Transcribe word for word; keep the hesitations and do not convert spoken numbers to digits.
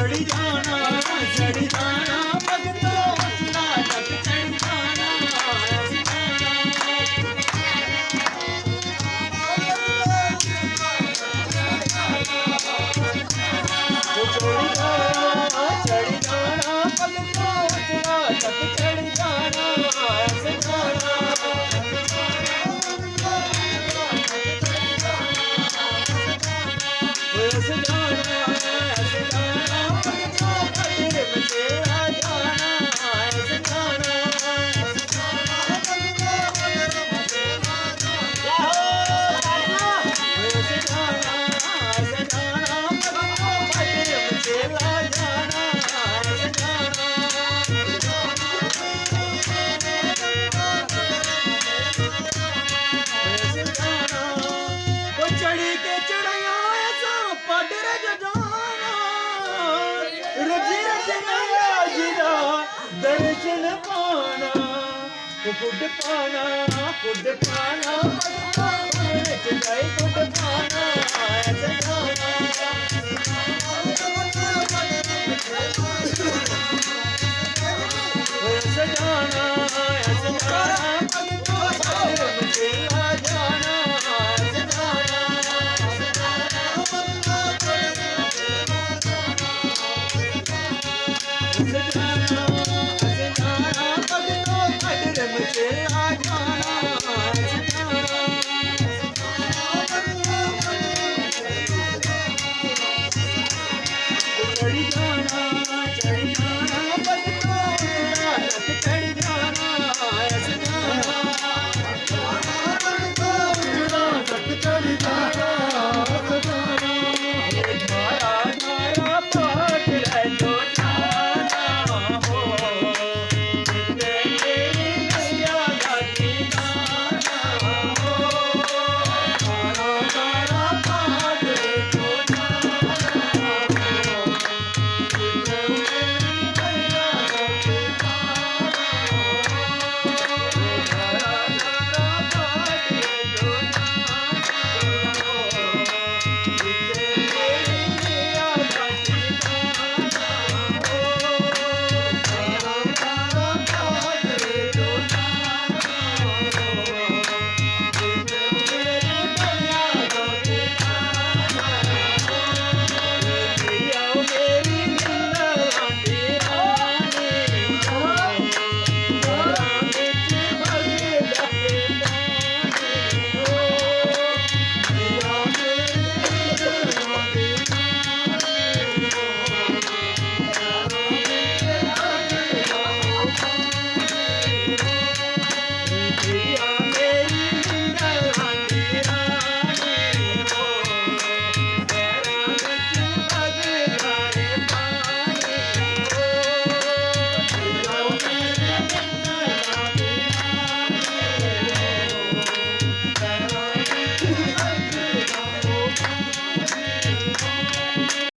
चढ़ी जाना, चढ़ी जाना, भगतो उतरा तक चढ़ी जाना, चढ़ी जाना। वो चढ़ी जाना, चढ़ी जाना, भगतो उतरा तक चढ़ी जाना, ऐसे जाना। चढ़ी के चढ़ाया ऐसा पाडर जाना, रजी रजी नैया जी दा दर्शन पाना, कुड पाना, कुड पाना, भगतां च जाई कुड पाना।